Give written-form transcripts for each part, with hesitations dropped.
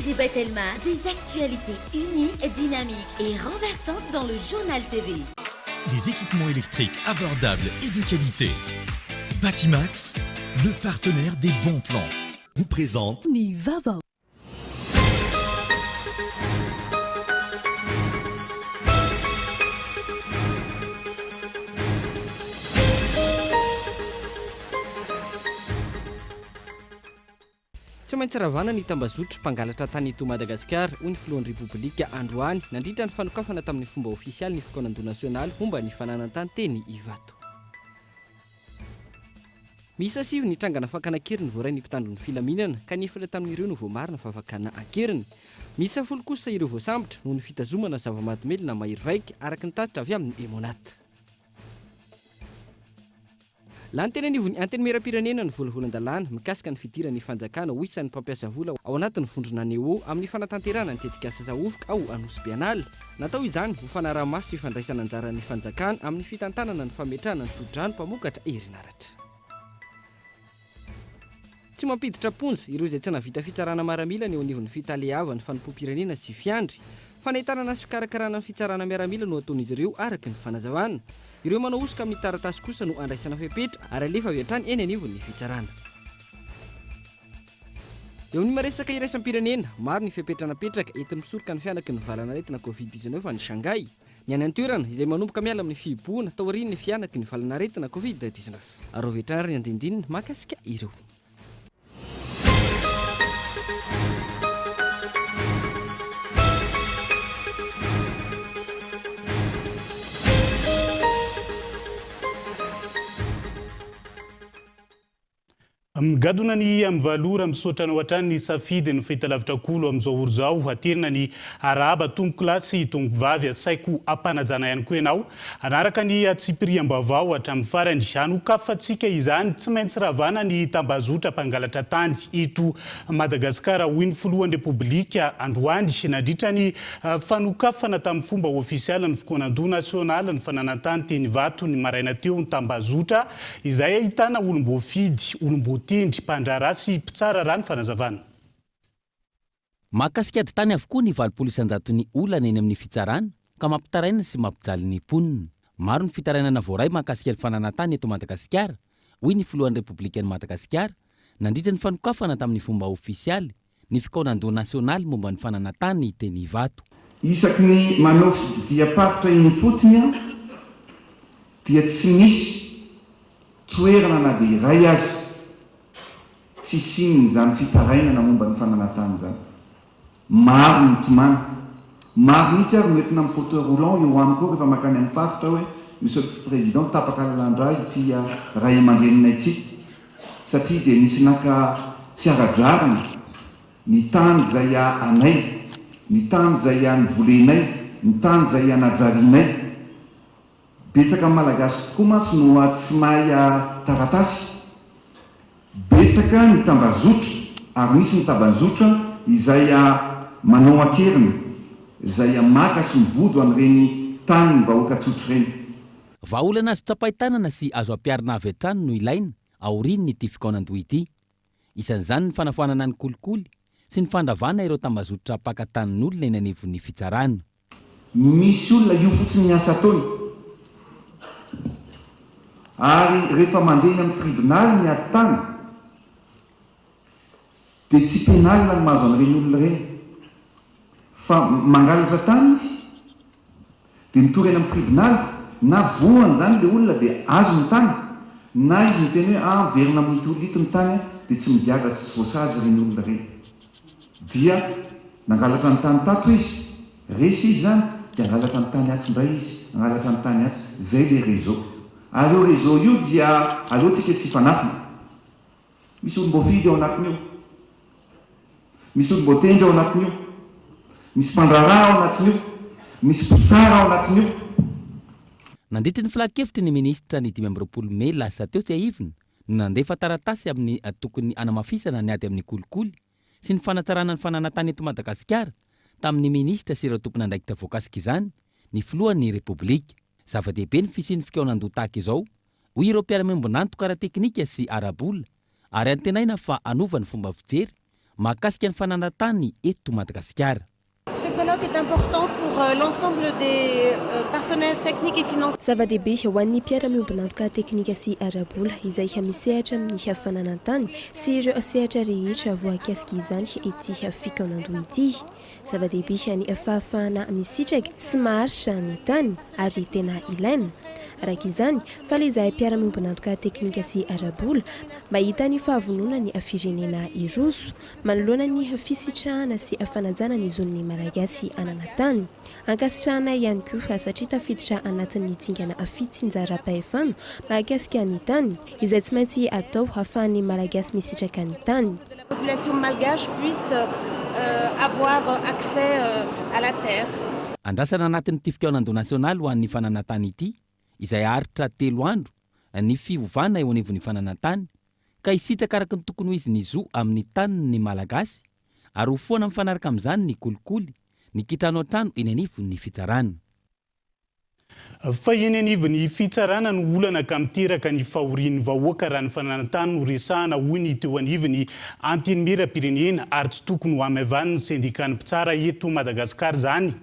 AG Batelma, des actualités uniques, dynamiques et renversantes dans le Journal TV. Des équipements électriques abordables et de qualité. Batimax, le partenaire des bons plans, vous présente Ny vaovao. Tsy maintsy ravana ny tambazotra mpangalatra tany eto Madagasikara, hoy ny filohan'ny Repoblika androany, nandritra ny fanokafana tamin'ny fomba ofisialy ny fikaonandoha nasionaly momba ny fananan-tany teny Ivato. Miisa sivy ny trangana fakana an-keriny voarain'ny mpitandro ny filaminana, ka ny efatra tamin'ireo no voamarina fa fakana an-keriny. Miisa folo kosa ireo voasambotra noho ny fitazomana zava-mahadomelina mahery vaika, araka ny tatitra avy amin'ny Emmonat. Lany teny anivon'ny Antenimierampirenena ny volavolan-dalàna mikasika ny fidiran'ny fanjakana ho isan'ny mpampiasa vola ao anatin'ny vondrona Neo amin'ny fanatanterahana ny tetikasa Zahovoka ao Anosibe An'ala. Natao izany ho fanaraha-maso sy fandraisana anjaran'ny fanjakana amin'ny fitantanana ny fametrahana ny tohodrano mpamokatra herinaratra. Tsy mampiditra am-ponja ireo izay tsy nahavita fitsarana maramila ny eo anivon'ny fitaleavan'ny fanompoam-pirenena sy fiandry. Fanentanana sy fikarakarana ny fitsarana miaramila no ataon'izy ireo, araka ny fanazavana. Ireo manao hosoka amin'ny taratasy kosa no andraisana fepetra ary alefa avy hatrany eny anivon'ny fitsarana. Eo amin'ny maresaka iraisam-pirenena, maro ny fepetra napetraka enti-misoroka ny fihanaky ny valanaretina Covid 19 any Shanghai. Ny any an-toerana, izay manomboka miala amin'ny fihibohana taorian'ny fihanaky ny valanaretina Covid 19. Araho avy hatrany ary ny andinindininy mahakasika ireo. Migadona ny amin'ny valo ora, misaotra anao hatrany ny safidy ny fahitalavitra Kolo amin'izao ora izao. Aterina ny arahaba tompokolahy sy tompokovavy, asaiko ampanajana ihany koa ianao hanaraka ny antsipiriam-baovao hatramin'ny farany. Hanokafantsika izany, tsy maintsy ravana ny tambazotra mpangalatra tany eto Madagasikara, hoy ny filohan'ny Repoblika androany nandritra ny fanokafana tamin'ny fomba ofisialy ny fikaonandoha nasionalin'ny fananan-tany teny Ivato ny maraina teo ny tambazotra Izay ahitana olom-boafidy, olom-boatendry, mpandraharaha sy mpitsara raha ny fanazavana. Mahakasika ady tany avokoa ny 80 isan-jaton'ny olana eny amin'ny fitsarana ka mampitaraina sy mampijaly ny mponina. Maro ny fitarainana voaray mahakasika ny fananan-tany eto Madagasikara, hoy ny filohan'ny Repoblikan'i Madagasikara, nandritra ny fanokafana tamin'ny fomba ofisialy ny fikaonandoha nasionaly momba ny fananan-tany teny Ivato. Isaky ny manao fitsidiham-paritra eny ifotony aho dia tsy misy toerana na dia iray aza tsy hisian'izany fitarainana momba ny fananan-tany izany. Maro ny mitomany. Maro mihitsy ary no entina amin'ny fauteuil roulant eo amiko eo rehefa mankany amin'ny faritra hoe Monsieur le Président tapaka lalan-drà ity ray aman-dreninay ity. satria dia nisy naka tsy ara-drariny ny tany izay anay, ny tany izay novolenay, ny tany izay najarianay. Betsaka amin'ny Malagasy tokoa mantsy no tsy mahay taratasy. Betsaka ny tambazotra ary misy ny tabanjotra izay manao an-keriny, izay maka sy mibodo an'ireny tanin'ny vahoaka tsotra ireny. Vahaolana azo tsapain-tanana sy azo ampiharina avy hatrany no ilaina aorian'ity fikaonandoha ity. Isan'izany ny fanafoanana ny kolikoly sy ny fandravana ireo tambazotra mpaka tanin'olona eny anivon'ny fitsarana. Misy olona io fotsiny ny asa ataony. Ary rehefa mandeha eny amin'ny tribonaly ny ady tany dia tsy penal ny mahazo an'ireny olona ireny fa mangalatra tany izy Dia mitory any amin'ny tribonaly, na voany izany ilay olona dia azo ny tany, na izy miteny hoe ah miverina amin'ito olona ito ny tany dia tsy migadra sy tsy voasazy ireny olona ireny. Dia nangalatra ny tany tato izy, resy izy izany, dia hangalatra ny tany atsy indray izy, hangalatra ny tany atsy, izay ilay réseau. Ary io réseau io dia aleo tsika tsy hifanafina. Misy olom-boafidy ao anatin'io. Misy olom-boatendry ao anatin'io. Misy mpandraharaha ao anatin'io. Misy mpitsara ao anatin'io. Nandritry ny filankevitry ny minisitra ny 25 mey lasa teo tsiahivina no nandefa taratasy amin'ny tokony hanamafisana ny ady amin'ny kolikoly sy ny fanatsarana ny fananan-tany eto Madagasikara tamin'ny minisitra sy ireo tompon'andraikitra voakasik'izany ny filohan'ny Repoblika. Zava-dehibe ny fisian'ny fikaonandoha tahaka izao hoy ireo mpiara-miombon'antoka ara-teknika sy ara-bola ary antenaina fa hanova ny fomba fijery mahakasika ny fananan-tany eto Madagasikara. Ce colloque est important pour l'ensemble des partenaires techniques et financiers. Zava-dehibe ho an'ny mpiara-miombon'antoka teknika sy ara-bola izay misehatra amin'ny fananan-tany sy ireo sehatra rehetra voakasika izany ity fikaonandoha ity. Zava-dehibe ny fahafahana misitraka sy maharitra ny tany ary tena ilaina. Araka izany, faly izahay mpiara-miombon'antoka teknika sy ara-bola mahita ny fahavononan'ny firenena hiroso manoloana ny fisitrahana sy fanajana ny zon'ny Malagasy hanana tany. Ankasitrahanay ihany koa satria tafiditra anatin'ny dingana fitsinjaram-pahefana mahakasika ny tany, izay tsy maintsy atao hahafahan'ny Malagasy misitraka ny tany. La population malgache puisse avoir accès à la terre. Andrasana anatin'ity fikaonandoha nasionaly ho an'ny fananan-tany ity, izay haharitra telo andro, ny fiovana eo anivon'ny fananan-tany, ka hisitraka araka ny tokony ho izy ny zo amin'ny taniny ny Malagasy, ary ho foana mifanaraka amin'izany ny kolikoly, ny kitrano an-trano eny anivon'ny fitsarana. Fa eny anivon'ny fitsarana no olana ka miteraka ny fahorian'ny vahoaka raha ny fananan-tany no resahana, hoy ny teo anivon'ny Antenimierampirenena, ary tsy tokony ho hamaivanin'ny sendikan'ny mpitsara eto Madagasikara izany.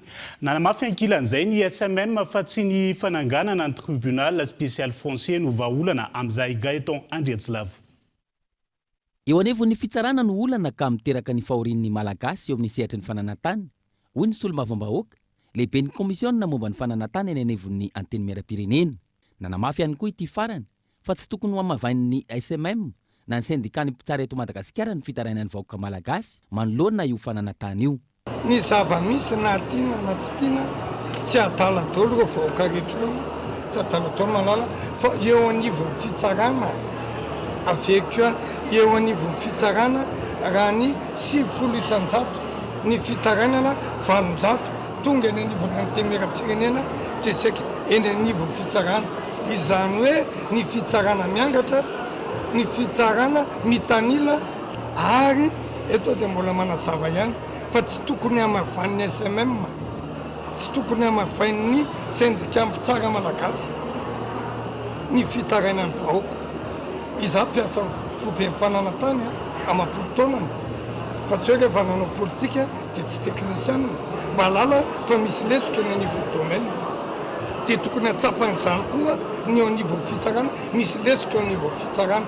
Nanamafy ankilan'izay ny SMM fa tsy ny fananganana ny Tribunal Spécial Foncier no vahaolana amin'izay Gaëtan Andriatsilavo. Eo anivon'ny fitsarana no olana ka miteraka ny fahorian'ny Malagasy eo amin'ny sehatry ny fananan-tany, hoy ny solombavambahoaka, lehiben'ny kaomisiona momba ny fananan-tany eny anivon'ny Antenimierampirenena. Nanamafy ihany koa ity farany fa tsy tokony hohamavain'ny SMM na ny sendikan'ny mpitsara eto Madagasikara ny fitarainan'ny vahoaka Malagasy manoloana io fananan-tany io. Ny zava-misy na tiana na tsy tiana, tsy adala daholo ireo vahoaka rehetra ireo, tsy adala daholo mahalala fa eo anivon'ny fitsarana, averiko ihany, eo anivon'ny fitsarana raha ny 90% ny fitarainana 800 tonga eny anivon'ny antenimierampirenena dia saika eny anivon'ny fitsarana, izany hoe ny fitsarana miangatra, ny fitsarana mitanila ary eto aho dia mbola manazava ihany fa tsy tokony hamavain'ny SMM, tsy tokony hamavain'ny sendika mpitsara malagasy ny fitarainan'ny vahoaka. Izaho mpiasa foiben'ny fananantany amam-polo taonany fa tsy hoe rehefa nanao politika dia tsy teknisianina. Mahalala fa misy lesoka eny anivon'ny domaine. Dia tokony hahatsapa an'izany koa ny eo anivon'ny fitsarana, misy lesoka eo anivon'ny fitsarana.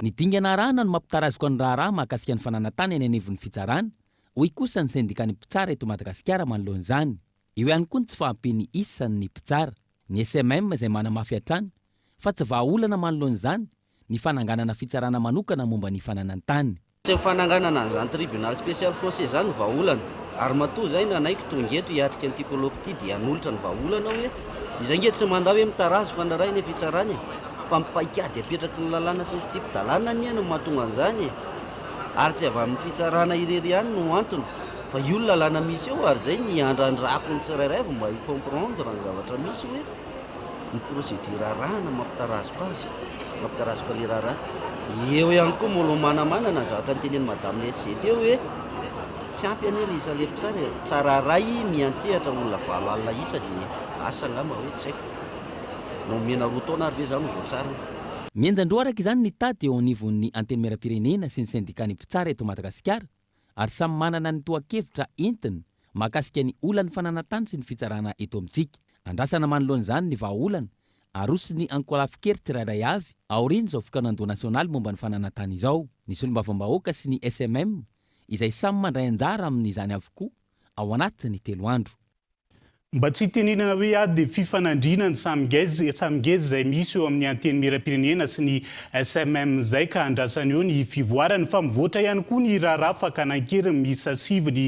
Ny dingana arahana no mampitarazoka ny raharaha mahakasika ny fananan-tany eny anivon'ny fitsarana, hoy kosa ny sendikan'ny mpitsara eto Madagasikara manoloana izany. Eo ihany koa ny tsy fahampian'ny isan'ny mpitsara, ny SMM izay manamafy hatrany fa tsy vahaolana manoloana izany ny fananganana fitsarana manokana momba ny fananan-tany. Tsy ny fananganana an'izany tribunal spécial foncier izany no vahaolana, ary matoa izay nanaiky tonga eto hiatrika an'ity colloque ity dia hanolotra ny vahaolana aho hoe izay ange tsy mandà hoe mitarazoka ny raharaha eny fitsarana e, fa ny paikady apetraky ny lalàna sy ny fitsipi-dalàna anie no mahatonga an'izany e, ary tsy avy amin'ny fitsarana irery ihany no antony fa io ny lalàna misy eo ary izay ny andrandrako ny tsirairay avy mba hi-comprendre ny zavatra misy hoe ny procédure arahana mampitarazoka azy, mampitarazoka le raharaha. Eo ihany koa molo manamanana ny zavatra notenenin'i madame le SG teo hoe tsy ampy anie le isan'le mpitsara e, tsara ray miantsehatra olona 8000 isa dia asa angamba hoe tsy haiko na omena roa taona ary ve zany ho voatsara. Mihenjan-droa araka izany ny tady eo anivon'ny Antenimierampirenena sy ny sendikan'ny mpitsara eto Madagasikara ary samy manana ny tohan-kevitra entiny mahakasika ny olan'ny fananan-tany sy ny fitsarana eto amintsika. Andrasana manoloana izany ny vahaolana aroson'ny ankolafin-kery tsirairay avy aorian'izao fikaonandoha nasionaly momba ny fananan-tany izao. Ny solombavambahoaka sy ny SMM izay samy mandray anjara amin'izany avokoa ao anatin'ny telo andro. Mba tsy hitenenana hoe ady fifanandrinan'ny samy ngeza samy ngeza izay misy eo amin'ny Antenimierampirenena sy ny SMM izay ka andrasana eo ny fivoarany fa mivoatra ihany koa ny raharaha fakana an-keriny miisa sivy ny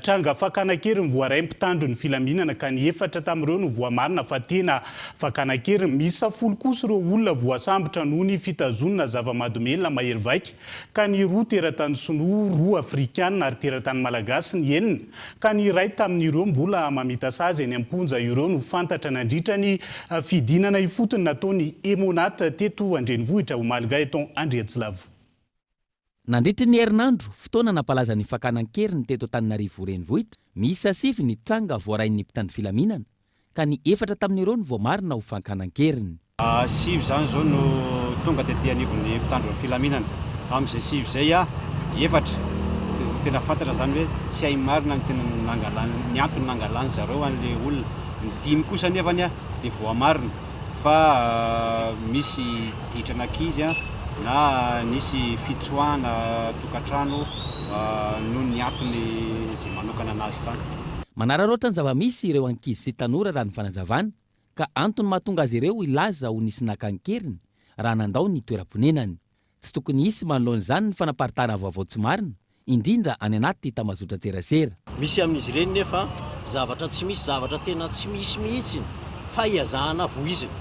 tranga fakana an-keriny voaray mpitandro ny filaminana ka ny efatra tamin'ireo no voamarina fa tena fakana an-keriny miisa folo kosa ireo olona voasambotra noho ny fitazonana zava-mahadomelina mahery vaika ka ny roa teratany sinoa, roa afrikana ary teratany malagasy ny enina ka ny iray tamin'ireo mbola mamita sazy eny am-ponja ireo no fantatra nandritra ny fidinana ifotony nataon'ny Emmonat teto an-drenivohitra omaly Gaëtan Andriatsilavo. Nandritry ny herinandro, fotoana nampalaza ny fakana an-keriny teto Antananarivo renivohitra, miisa sivy ny tranga voarain'ny mpitandro filaminana, ka ny efatra tamin'ireo no voamarina ho fankana an-keriny. Sivy izany izao no tonga tety anivon'ny mpitandro ny filaminana. Amin'izay sivy izay, efatra Tena fantatra izany hoe tsy hay marina ny tena nangalany, ny antony nangalany zareo an'ilay olona. Ny dimy kosa anefany dia voamarina fa misy ditran'ankizy na nisy fitsoahana tokantrano noho ny antony izay manokana anazy tany. Manararaotra ny zava-misy ireo ankizy sy tanora raha ny fanazavana ka antony mahatonga azy ireo hilaza ho nisy naka an-keriny raha nandao ny toeram-ponenany. Tsy tokony hisy manoloana izany ny fanaparitahana vaovao tsy marina, indrindra any anaty tambazotran-tserasera. Misy amin'izy ireny nefa zavatra tsy misy, zavatra tena tsy misy mihitsy fa iazahana voizina.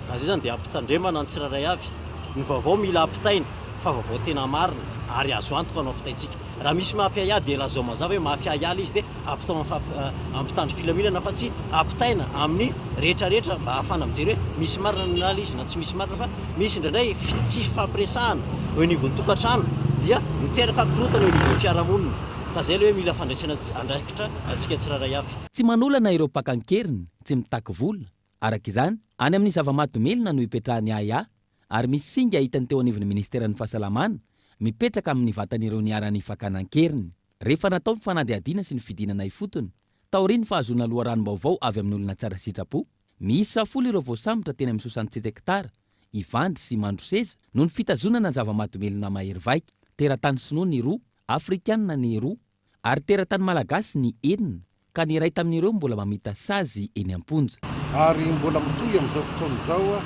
Raha izay izany dia ampitandremana ny tsirairay avy. Ny vaovao mila ampitaina fa vaovao tena marina ary azo antoka no ampitaintsika. Raha misy mampiahiahy dia lazao mazava hoe mampiahiahy ilay izy dia ampitao amin'ny mpitandro filaminana fa tsy ampitaina amin'ny rehetra rehetra mba hahafahana mijery hoe misy marina na ilay izy na tsy misy marina fa misy indraindray tsy fifampiresahana eo anivon'ny tokantrano dia miteraka korontana eo anivon'ny fiarahamonina ka izay ilay hoe mila fandraisana andraikitra antsika tsirairay avy. Tsy manolana ireo mpaka an-keriny, tsy mitaky vola. Araka izany, any amin'ny zava-mahadomelina no ipetrahan'ny ahiahy ary misy singa hitan'ny teo anivon'ny ministeran'ny fahasalamana mipetraka amin'ny vatan'ireo niharan'ny fakana an-keriny. Rehefa natao ny fanadihadiana sy ny fidinana ifotony, taorian'ny fahazoana loharanom-baovao avy amin'ny olona tsara sitrapo, miisa folo ireo voasambotra teny amin'ny soixante-sept hectares, Ivandry sy Mandroseza, noho ny fitazonana zava-mahadomelina mahery vaika. Teratany sinoa ny roa, afrikanina ny roa, ary teratany malagasy ny enina, ka ny iray tamin'ireo mbola mamita sazy eny am-ponja. Ary mbola mitohy amin'izao fotoana izao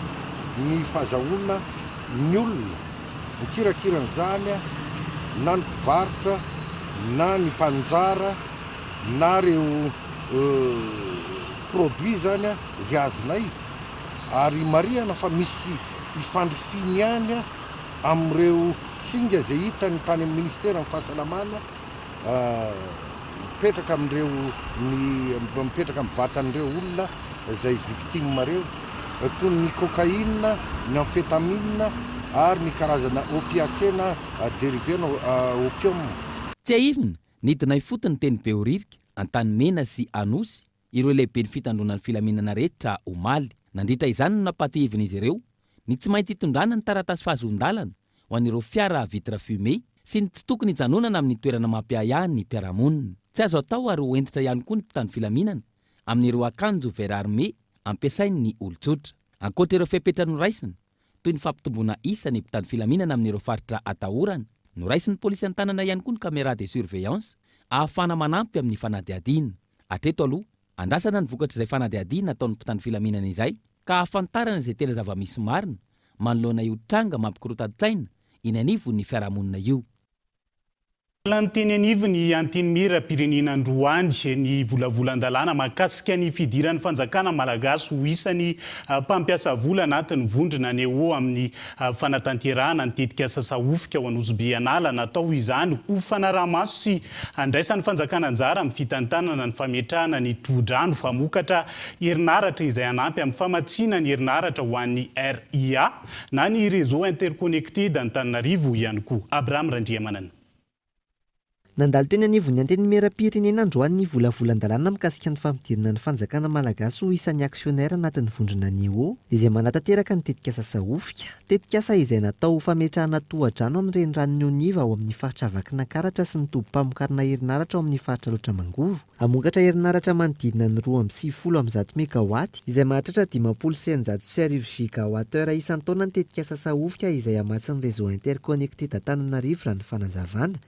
ny fahazahoana ny olona mikirakira an'izany na ny mpivarotra na ny mpaninjara na ireo produits izany izay azonay ary marihana fa misy ifandrifiany ihany amin'ireo singa izay hitany tany amin'ny ministeran'ny fahasalamana mipetraka amin'ireo ny mipetraka amin'ny vatan'ireo olona izay victime ireo toy ny cocaïne, ny amphétamine ary ny karazana opiacé na dérivé na opium. Tsiahivina, nidina ifotony teny Behoririka, Antanimena sy Anosy ireo lehiben'ny fitandroana ny filaminana rehetra omaly. Nandritra izany no nampahatsiahivin'izy ireo ny tsy maintsy hitondrana ny taratasy fahazoan-dalana ho an'ireo fiara vitre fumée sy ny tsy tokony hijanonana amin'ny toerana mampiahiahy ny mpiara-monina. Tsy azo atao ary ho hentitra ihany koa ny mpitandro filaminana amin'ireo akanjo vert armé ampiasain'ny olon-tsotra. Ankoatra ireo fepetra noraisina, toy ny fampitomboana isa ny mpitandro filaminana amin'ireo faritra atahorana, noraisin'ny polisy an-tanana ihany koa ny caméra de surveillance ahafahana manampy amin'ny fanadihadiana. Hatreto aloha, andrasana ny vokatr'izay fanadihadiana ataon'ny mpitandro filaminana izay ka ahafantarana izay tena zava-misy marina manoloana io tranga mampikorotan-tsaina eny anivon'ny fiarahamonina io. Lany teny anivon'ny Antenimierampirenena androany ny volavolan-dalàna mahakasika ny fidiran'ny fanjakana malagasy ho isan'ny mpampiasa vola anatin'ny vondrona Neo amin'ny fanatanterahana ny tetikasa Sahofika ao Anosibe An'ala. Natao izany ho fanaraha-maso sy handraisan'ny fanjakana anjara amin'ny fitantanana ny fametrahana ny tohodrano hamokatra herinaratra izay hanampy amin'ny famatsiana ny herinaratra ho an'ny RIA na ny Réseau Interconnecté d'Antananarivo ihany koa. Abraham Randriamanana. Nandalo teny anivon'ny Antenimierampirenena androany ny volavolan-dalàna mikasika ny fampidirana ny fanjakana malagasy ho isan'ny actionnaire anatin'ny vondrona Neo izay manatanteraka ny tetikasa Sahofika. Tetikasa izay natao ho fametrahana tohadrano amin'ny reniranon'i Oniva ao amin'ny faritra Vakinankaratra sy ny tobim-pamokarana herinaratra ao amin'ny faritra Alaotra Mangoro. Hamokatra herinaratra manodidina ny 192 megawatt, izay mahatratra 1650 gigawatt-heure isan-taona ny tetikasa Sahofika izay hamatsy ny réseau interconnecté d'Antananarivo raha ny fanazavana.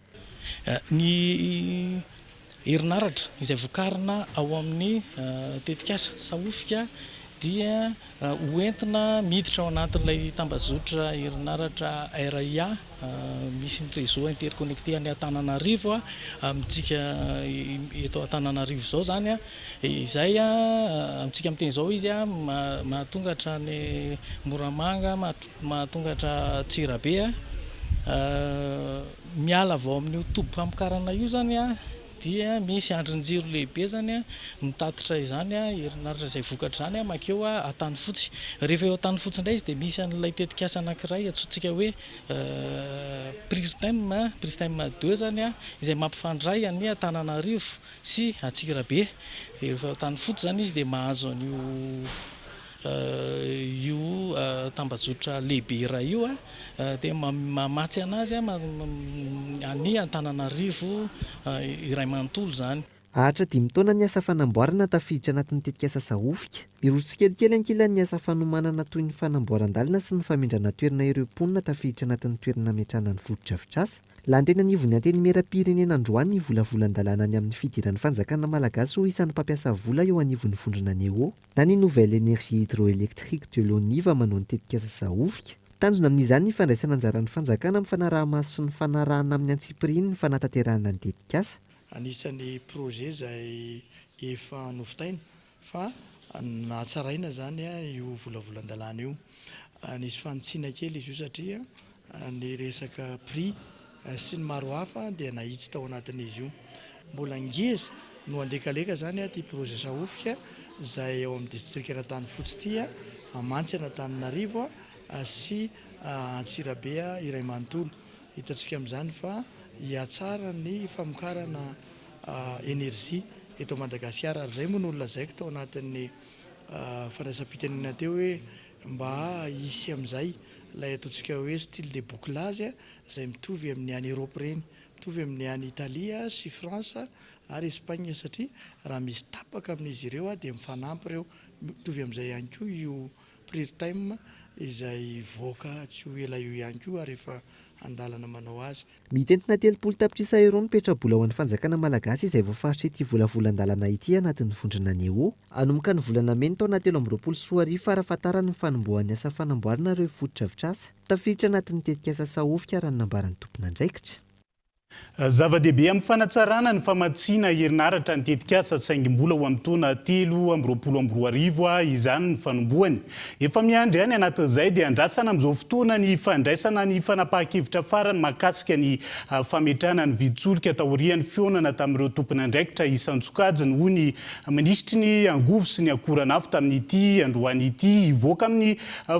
Ny herinaratra izay vokarina ao amin'ny tetikasa Sahofika dia ho entina miditra ao anatin'ilay tambazotra herinaratra RIA misy ny réseau interconnecté any Antananarivo amintsika eto Antananarivo izao izany, izay amintsika miteny izao izy mahatonga hatrany Moramanga, mahatonga hatrany Antsirabe, miala avy ao amin'io tobim-pamokarana io izany dia misy andrin-jiro lehibe izany mitatitra izany herinaratra izay vokatra izany mankeo Antanifotsy. Rehefa eo Antanifotsy indray izy dia misy an'ilay tetikasa anankiray antsointsika hoe Pristem, Pristem deux izany izay mampifandray an'i Antananarivo sy Antsirabe. Rehefa eo Antanifotsy izany izy dia mahazo an'io. Io tambajotra lehibe iray io dia mamatsy anazy any Antananarivo iray manontolo izany. Haharitra dimy taona ny asa fanamboarana tafiditra anatin'ny tetikasa Sahofika. Miroso tsikelikely ankilany ny asa fanomanana toy ny fanamboaran-dalana sy ny famindrana toerana ireo mponina tafiditra anatin'ny toerana hametrahana ny fotodrafitrasa. Lany teny anivon'ny Antenimierampirenena androany ny volavolan-dalàna ny amin'ny fidiran'ny fanjakana malagasy ho isan'ny mpampiasa vola eo anivon'ny vondrona Neo. Na ny Nouvelle Energie Hydroélectrique de l'Oniva manao ny tetikasa Sahofika. Tanjona amin'izany ny fandraisana anjaran'ny fanjakana amin'ny fanaraha-maso sy ny fanarahana amin'ny antsipiriany ny fanatanterahana ny tetikasa. Anisan'ny projet izay efa novitaina fa natsaraina izany io volavolan-dalàna io. Nisy fanitsiana kely izy io satria ny resaka prix sy ny maro hafa dia nahitsy tao anatin'izy io. Mbola ngeza no andekaleka izany ity projet Sahofika izay ao amin'ny distrikan'Antanifotsy ity, Amantsy an'Antananarivo sy Antsirabe iray manontolo. Hitantsika amin'izany fa hihatsara ny famokarana energie eto Madagasikara ary izay moa no nolazaiko tao anatin'ny fandraisam-pitenenana teo hoe mba hisy amin'izay ilay ataontsika hoe style de bouclage izay mitovy amin'ny any Europe ireny, mitovy amin'ny any Italie sy France ary Espagne satria raha misy tapaka amin'izy ireo dia mifanampy ireo, mitovy amin'izay ihany koa io Prire-time izay hivoaka tsy ho ela io ihany koa ary efa an-dalana manao azy. Mitentina 30 tapitrisa euros ny petrabola ho an'ny fanjakana malagasy izay voafaritr'ity volavolan-dalana ity anatin'ny vondrona Neo. Hanomboka ny volana mey ny taona 2023 farafahatarany ny fanombohan'ny asa fanamboarana ireo fotodrafitrasa tafiditra anatin'ny tetikasa Sahofika raha ny nambaran'ny tompon'andraikitra. Zava-dehibe amin'ny fanatsarana ny famatsiana herinaratra ny tetikasa saingy mbola ho amin'ny taona 2023 izany ny fanombohany. Efa miandry ihany anatin'izay dia andrasana amin'izao fotoana ny fandraisana ny fanapahan-kevitra farany mahakasika ny fametrahana ny vidin-tsolika taorian'ny fihaonana tamin'ireo tompon'andraikitra isan-tsokajiny hoy ny minisitry ny angovo sy ny akoranafo tamin'ity androany ity. Hivoaka amin'ny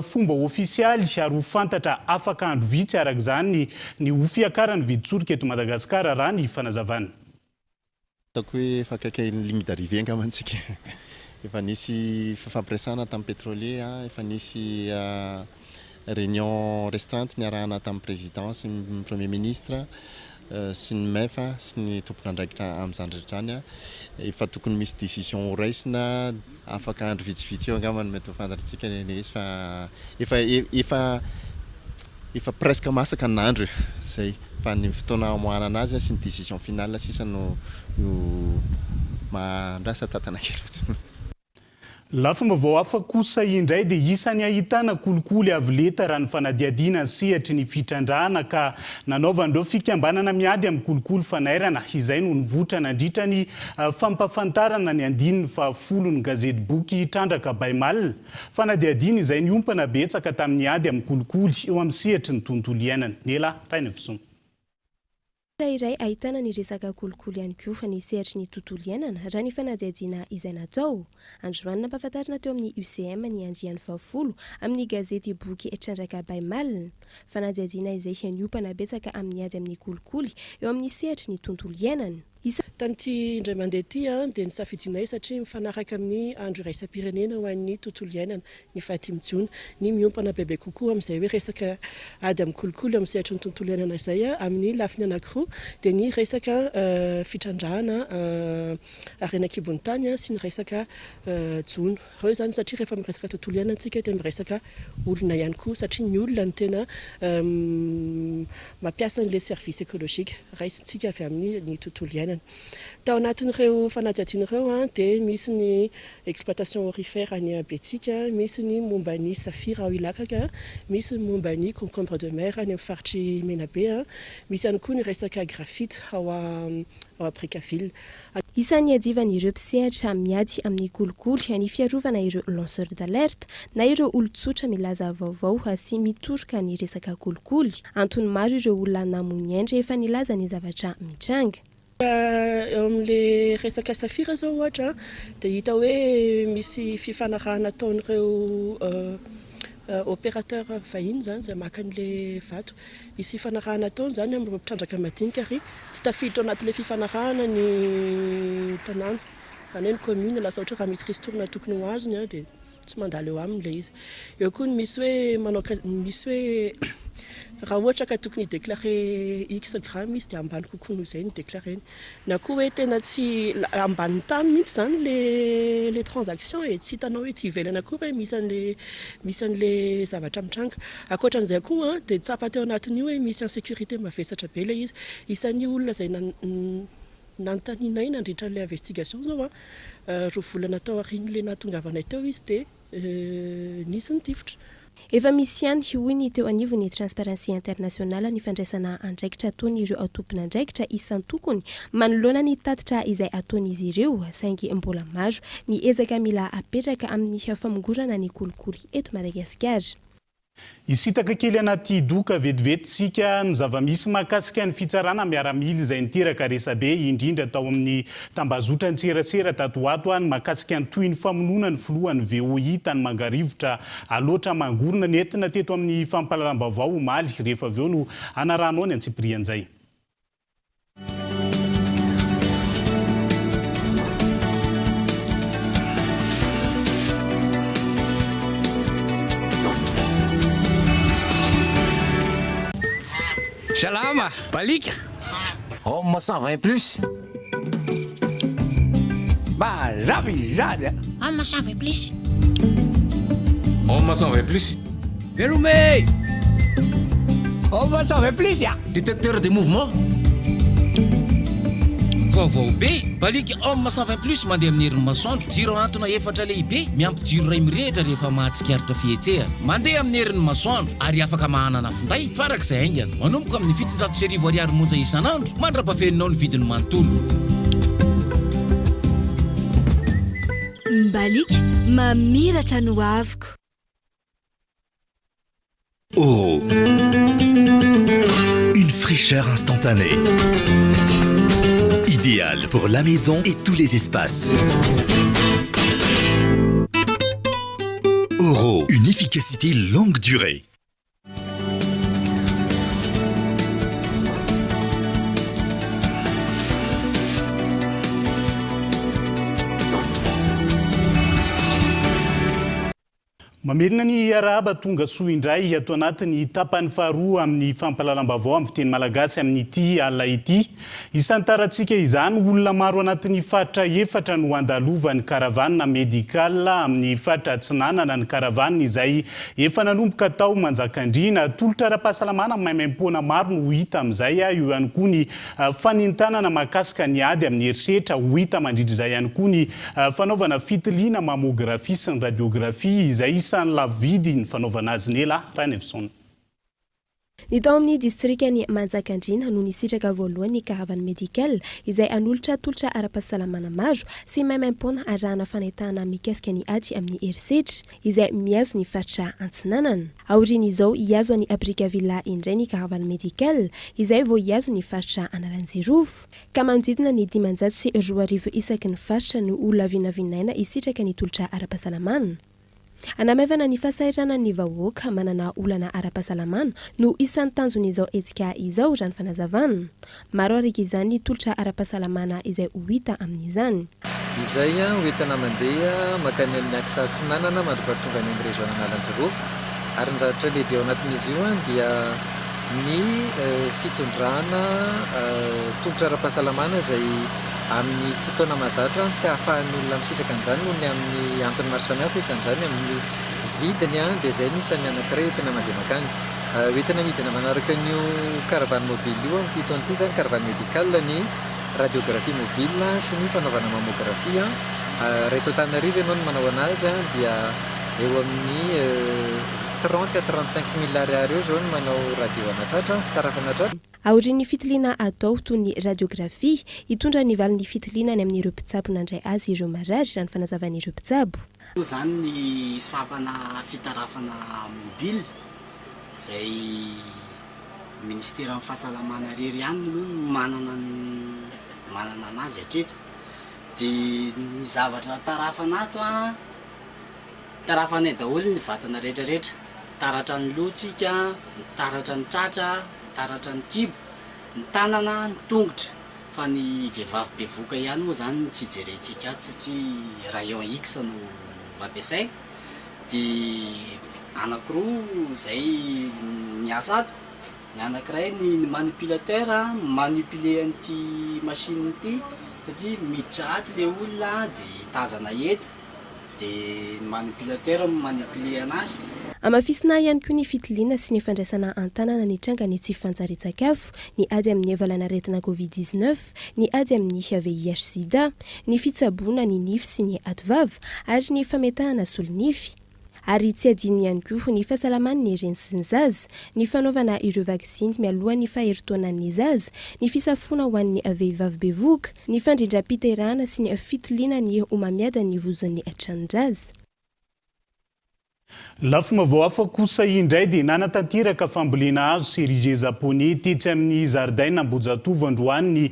fomba ofisialy ary ho fantatra afaka andro vitsy araka izany Ny ho fiakaran'ny vidin-tsolika eto Madagasikara raha ny fanazavana. Ataoko hoe efa akaiky ny ligne d'arrivée angamba tsika. Efa nisy fifampiresahana tamin'ny pétrolier, efa nisy réunion restreinte niarahana tamin'ny président sy ny premier ministre sy ny MEF sy ny tompon'andraikitra amin'izany rehetra izany. Efa tokony misy décision ho raisina afaka andro vitsivitsy eo angamba no mety ho fantatr'tsika ilay izy fa efa efa Efa presque masaka ny nahandro e! Zay, fa ny fotoana hamoahana anazy sy ny decision finale sisa no no mahandrasa tantana kely fotsiny. Lafim-baovao hafa kosa indray dia isan'ny ahitana kolikoly avo lenta raha ny fanadihadiana ny sehatry ny fitrandrahana ka nanaovan'ireo fikambanana miady amin'ny kolikoly fanairana izay no nivoitra nandritra ny fampahafantarana ny andininy fahafolo ny gazetiboky Trandraka by Mal Fanadihadiana izay niompana betsaka tamin'ny ady amin'ny kolikoly eo amin'ny sehatry ny tontolo iainana. Nela Rainivoson. Sehatra iray ahitana ny resaka kolikoly ihany koa ny sehatry ny tontolo iainana, raha ny fanadihadiana izay natao. Androany nampahafantarina teo amin'ny UCM ny andiany fahafolo amin'ny gazety boky Trandraka by Mal. Fanadihadiana izay niompana betsaka amin'ny ady amin'ny kolikoly eo amin'ny sehatry ny tontolo iainana. Tamin'ity indray mandeha ity dia nisafidianay satria mifanaraka amin'ny andro iraisam-pirenena ho an'ny tontolo iainana, ny fahadimy jona, ny miompana bebe kokoa amin'izay hoe resaka ady amin'ny kolikoly amin'ny sehatry ny tontolo iainana izay amin'ny lafiny anankiroa dia ny resaka fitrandrahana harena an-kibon'ny tany sy ny resaka jono. Ireo izany satria rehefa miresaka tontolo iainana isika dia miresaka olona ihany koa satria ny olona no tena mampiasa an'ilay service écologique raisintsika avy amin'ny ny tontolo iainana. Tao anatin'ireo fanadihadiana ireo dia misy ny exploitation aurifère any Betsiaka, misy ny momba ny safira ao Ilakaka, misy ny momba ny concombre de mer any amin'ny faritr'i Menabe, misy ihany koa ny resaka graphite ao ao Brickaville. Isan'ny iadivan'ireo mpisehatra miady amin'ny kolikoly ny fiarovana ireo lanceurs d'alerte na ireo olon-tsotra milaza vaovao sy mitoroka ny resaka kolikoly. Antony maro ireo olona namoy ainy rehefa nilaza ny zavatra mitranga. Eo amin'ilay resaka safira izao ohatra dia hita hoe misy fifanarahana ataon'ireo opérateur vahiny izany izay maka an'ilay vato. Misy fifanarahana ataony izany amin'ireo mpitrandraka madinika ary tsy tafiditra ao anatin'ilay fifanarahana ny tanàna, izany hoe ny commune lasa ohatra hoe raha misy ristourne tokony ho azony dia. Tsy mandalo eo aminy ilay izy. Eo koa ny misy hoe manao misy hoe raha ohatra ka tokony hi-déclarer X gramme izy dia ambany kokoa noho izay no déclarer-ny. Na koa hoe tena tsy ambanin'ny tany mihitsy izany ilay ilay transaction e, tsy hitanao ety ivelany akory hoe misy an'ilay misy an'ilay zavatra mitranga. Ankoatra an'izay koa dia tsapa teo anatin'io hoe misy insécurité mavesatra be ilay izy. Isan'ny olona izay nanontanianay nandritra an'ilay investigation izao an, roa volana tao aorian'ilay nahatongavanay teo izy dia nisy nitifitra. Efa misy ihany, hoy ny teo anivon'ny Transparency International ny fandraisana andraikitra ataon'ireo tompon'andraikitra isan-tokony manoloana ny tatitra izay ataon'izy ireo saingy mbola maro ny ezaka mila apetraka amin'ny famongorana ny kolikoly eto Madagasikara. Hisintaka kely anaty doka vetivety isika ny zava-misy mahakasika ny fitsarana miaramila izay niteraka resabe indrindra tao amin'ny tambazotran-tserasera tato ho ato ny mahakasika ny tohin'ny famonoana ny filohan'ny VOI tany Mangarivotra Alaotra Mangorona nentina teto amin'ny fampahalalam-baovao omaly rehefa avy eo no hanarahanao ny antsipirian'izay. Salama, Balika! Homme 120 plus. Mazava izany a! Homme 120 plus. Homme 120 plus. Veloma e! Homme 120 plus a! Détecteur de mouvement. Vaovao be! Baliaka Homme 120 plus mandeha amin'ny herin'ny masoandro. Jiro ahantona efatra lehibe, miampy jiro iray mirehitra rehefa mahatsikaritra fihetsehana. Mandeha amin'ny herin'ny masoandro ary afaka mahanana finday farak'izay haingana. Manomboka amin'ny 1700 ariary monja isan'andro mandra-pafeninao ny vidiny manontolo. Mbaliaka, mamiratra ny hoaviko. Oro. Une fraîcheur instantanée. Idéal pour la maison et tous les espaces. Oro, une efficacité longue durée. Mamerina ny arahaba tonga soa indray ato anatin'ny tapany faharoa amin'ny fampahalalam-baovao amin'ny fiteny malagasy amin'ity alina ity. Isantarantsika izany, olona maro anatin'ny faritra efatra no handalovan'ny caravane médicale amin'ny faritra Atsinanana ny caravane izay efa nanomboka tao Manjakandriana. Tolotra ara-pahasalamana maimaimpoana maro no ho hita amin'izay, eo ihany koa ny fanentanana mahakasika ny ady amin'ny herisetra, ho hita mandritra izay ihany koa ny Fanaovana fitiliana mammographie sy ny radiographie izay isan'ny lafo vidy ny fanaovana azy Nela Ranaivoson. Ny tao amin'ny distrikan'i Manjakandriana no nisitraka voalohany ny caravane médicale izay hanolotra tolotra ara-pahasalamana maro sy maimaimpoana arahana fanentanana mikasika ny ady amin'ny herisetra izay mihazo ny faritra Antsinanana. Aorian'izao hihazo an'i Brickaville indray ny caravane médicale izay vao hihazo ny faritra Analanjirofo. Ka manodidina ny 2500 isaky ny faritra no olona vinavinaina hisitraka ny tolotra ara-pahasalamana. Hanamaivana ny fahasahiranan'ny vahoaka manana olana ara-pahasalamana no isan'ny tanjon'izao hetsika izao, raha ny fanazavana. Maro araka izany ny tolotra ara-pahasalamana izay ho hita amin'izany. Izay ho entina mandeha mankany amin'ny axe atsinanana mandra-pahatonga any amin'ny région Analanjirofo. Ary ny zavatra lehibe ao anatin'izy io dia ny fitondrana tolotra ara-pahasalamana izay amin'ny fotoana mahazatra tsy ahafahan'ny olona misitraka an'izany noho ny amin'ny antony maro samihafa, isan'izany amin'ny vidiny dia izay no isan'ny anankiray entina mandeha mankany. Hoentina midina manaraka an'io caravane mobile io amin'ity taona ity izany, caravane médicale ny radiographie mobile sy ny fanaovana mammographie. Raha eto Antananarivo ianao no manao anazy dia eo amin'ny 30 à 35 mille ariary eo izao no manao radio ana tratra, fitarafana tratra. Aorian'ny fitiliana atao, toy ny radiographie, hitondra ny valin'ny fitiliana any amin'ireo mpitsabo nandray azy ireo marary, raha ny fanazavan'ireo mpitsabo. Io izany ny sampana fitarafana mobile izay Ministeran'ny fahasalamana irery ihany aloha no manana ny manana anazy hatreto. Dia ny zavatra tarafana ato an, tarafanay daholo ny vatana rehetra rehetra, mitaratra ny loha tsika, mitaratra ny tratra, mitaratra ny kibo, ny tanana, ny tongotra, fa ny vehivavy bevohoka ihany moa izany no tsy jerentsika ato satria rayon X no ampiasaina. Dia anakiroa izay miasa ato, ny anakiray ny manipulateur mi-manipuler an'ity machine ity satria miditra ato le olona dia tazana eto dia ny manipulateur mi-manipuler anazy. Hamafisina ihany koa ny fitiliana sy ny fandraisana an-tanana ny trangan'ny tsy fanjarian-tsakafo, ny ady amin'ny valanaretina Covid 19, ny ady amin'ny VIH sida, ny fitsaboana ny nify sy ny ativava ary ny fametahana solonify. Ary tsy adino ihany koa ny fahasalaman'ny reny sy ny zaza, ny fanaovana ireo vaksiny mialohan'ny faherin-taonan'ny zaza, ny fisafoana ho an'ny vehivavy bevohoka, ny fandrindram-piterahana sy ny fitiliana ny homamiadan'ny vozon'ny tranon-jaza. Lafim-baovao hafa kosa indray dia nanatanteraka fambolena hazo cerisier japonais tetsy amin'ny zaridaina Ambohijatovo androany ny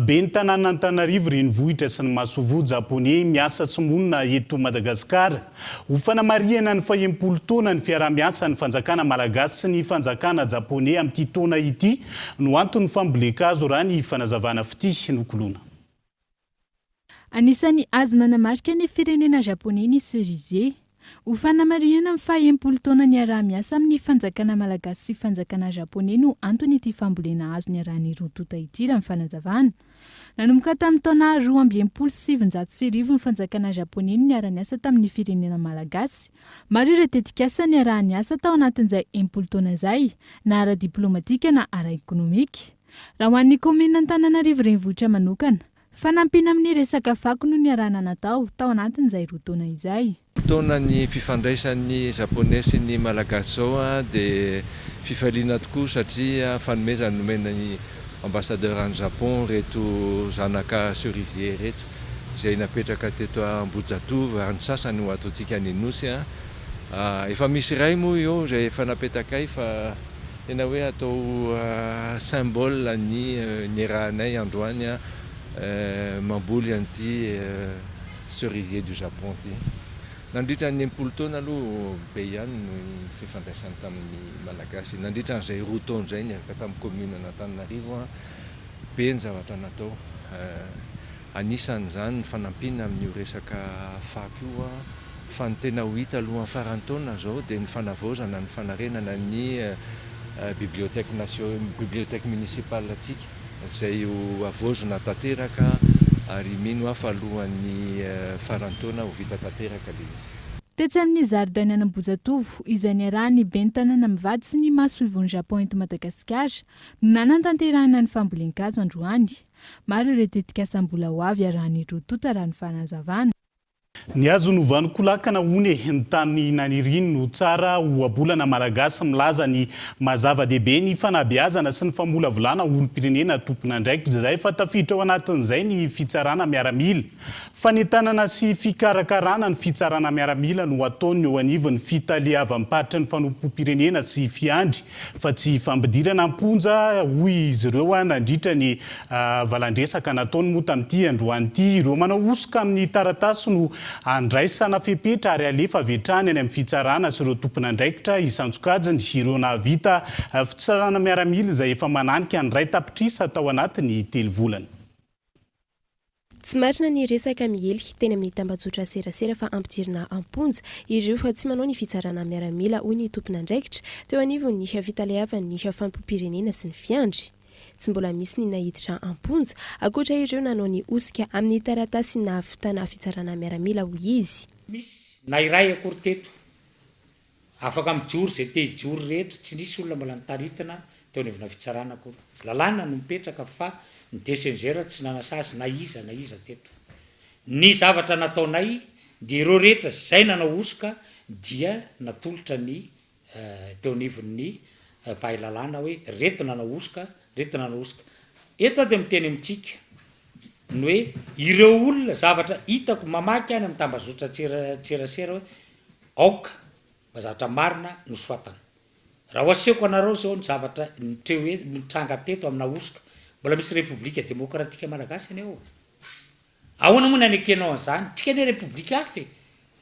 ben'ny tanànan'Antananarivo renivohitra sy ny masoivoho japoney miasa sy monina eto Madagasikara. Ho fanamarihana ny fahenimpolo taona ny fiaraha-miasan'ny fanjakana malagasy sy ny fanjakana japoney amin'ity taona ity no anton'ny fambolen-kazo raha ny fanazavana fitia nokoloina. Anisan'ny hazo manamarika ny firenena japoney ny cerisier. Ho fanamarihana ny faha 60 taona niaraha-miasa amin'ny fanjakana malagasy sy fanjakana japoney no anton'ity fambolena hazo niarahan'ny roa tonta ity raha ny fanazavana. Nanomboka tamin'ny taona 1962 ny fanjakana japoney no niara-niasa tamin'ny firenena malagasy. Maro ireo tetikasa niaraha-niasa tao anatin'izay 60 taona izay, na ara-diplomatika na ara-ekonomika. Raha ho an'ny kaominina Antananarivo Renivohitra manokana, fanampiana amin'ny resaka fako no niarahana natao tao anatin'izay roa taona izay. Taona ny fifandraisan'ny Japonais sy ny Malagasy izao dia fifaliana tokoa satria fanomezana nomena ny Ambassadeur any Japon ireto zanaka cerisier ireto izay napetraka teto Ambohijatovo ary ny sasany ho ataontsika any Anosy. Efa misy iray moa eo izay efa napetakay fa Tena hoe atao symbole ny niarahanay androany mamboly an'ity cerisier du Japon ity. Nandritra ny 60 taona aloha be ihany ny fifandraisany tamin'ny Malagasy. Nandritra an'izay roa taona izay niaraka tamin'ny commune an'Antananarivo, be ny zavatra natao. Anisan'izany ny fanampiana amin'io resaka fako io, fa ny tena ho hita alohan'ny faran'ny taona izao dia ny fanavaozana ny fanarenana ny bibliothèque nation, bibliothèque municipale antsika izay ho havaozina tanteraka ary mino aho fa alohan'ny faran'ny taona ho vita tanteraka ilay izy. Tetsy amin'ny zaridainan'Ambohijatovo, izay niarahan'ny ben'ny tanàna mivady sy ny masoivohon'i Japon eto Madagasikara, no nanatanterahana ny fambolen-kazo androany. Maro ireo tetikasa mbola ho avy arahan'ny roa tonta raha ny fanazavana. Ny hazo novanon-kolakana hono e, ny tany naniriany no tsara, ohabolana malagasy milaza ny maha zava-dehibe ny fanabeazana sy ny famolavolana olom-pirenena tompon'andraikitra izay fa tafiditra ao anatin'izay ny fitsarana miaramila. Fanentanana sy fikarakarana ny fitsarana miaramila no ataon'ny eo anivon'ny fitaleavam-paritry ny fanompoam-pirenena sy fiandry fa tsy fampidirana am-ponja, hoy izy ireo nandritra ny valan-dresaka nataony moa tamin'ity androany ity. Ireo manao hosoka amin'ny taratasy no andraisana fepetra ary alefa avy hatrany any amin'ny fitsarana sy ireo tompon'andraikitra isan-tsokajiny, ireo nahavita fitsarana miaramila izay efa mananika ny iray tapitrisa tao anatin'ny telo volana. Tsy marina ny resaka miely teny amin'ny tambajotra serasera fa ampidirina am-ponja ireo tsy manao ny fitsarana miaramila, hoy ny tompon'andraikitra teo anivon'ny fitaleavan'ny fanompoam-pirenena sy ny fiandry. Tsy mbola misy ny naiditra am-ponja ankoatra ireo nanao ny hosika amin'ny taratasy nahavitana fitsarana miaramila, hoy izy. Tsy misy na iray akory teto Afaka mijoro izay te hijoro rehetra, tsy nisy olona mbola notaritina teo anivona fitsarana akory. Lalàna no mipetraka fa ny DCNGR tsy nanasazy na iza na iza teto. Ny zavatra nataonay dia ireo rehetra izay nanao hosoka dia natolotra ny teo anivon'ny mpahay lalàna hoe reto nanao hosoka, reto nanao hosoka. Eto aho dia miteny amintsika ny hoe ireo olona zavatra hitako mamaky any amin'ny tambazotran-tserasera hoe Aoka mba zavatra marina no soatana. Raha ho asehoko anareo zao ny zavatra nitreo e nitranga teto amina hosoka, mbola misy repoblika demokratika malagasy anie ao e. Ahoana moa ny anekenao an'izany? Tsika anie repoblika hafa e.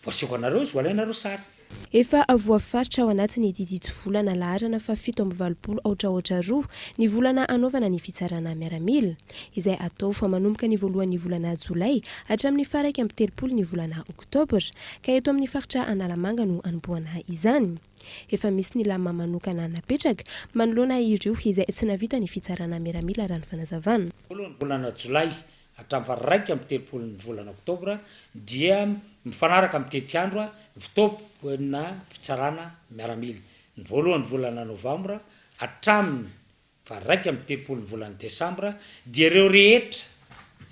Ho asehoko anareo izy, ho alainareo sary. Efa voafaritra ao anatin'ny didy hitsivolana laharana faha 87 aotra aotra roa ny volana hanaovana ny fitsarana miaramila, izay atao manomboka ny voalohan'ny volana jolay hatramin'ny faha 31 ny volana oktobra, ka eto amin'ny faritra Analamanga no hanombohana izany. Efa misy ny lamina manokana napetraka manoloana ireo izay tsy nahavita ny fitsarana miaramila raha ny fanazavana. Voalohan'ny volana jolay hatramin'ny faha 31 ny volana oktobra dia mifanaraka amin'ny tetiandro ny fotoana fitsarana miaramila. Ny voalohan'ny volana novambra hatramin'ny faha 31 ny volana desambra dia ireo rehetra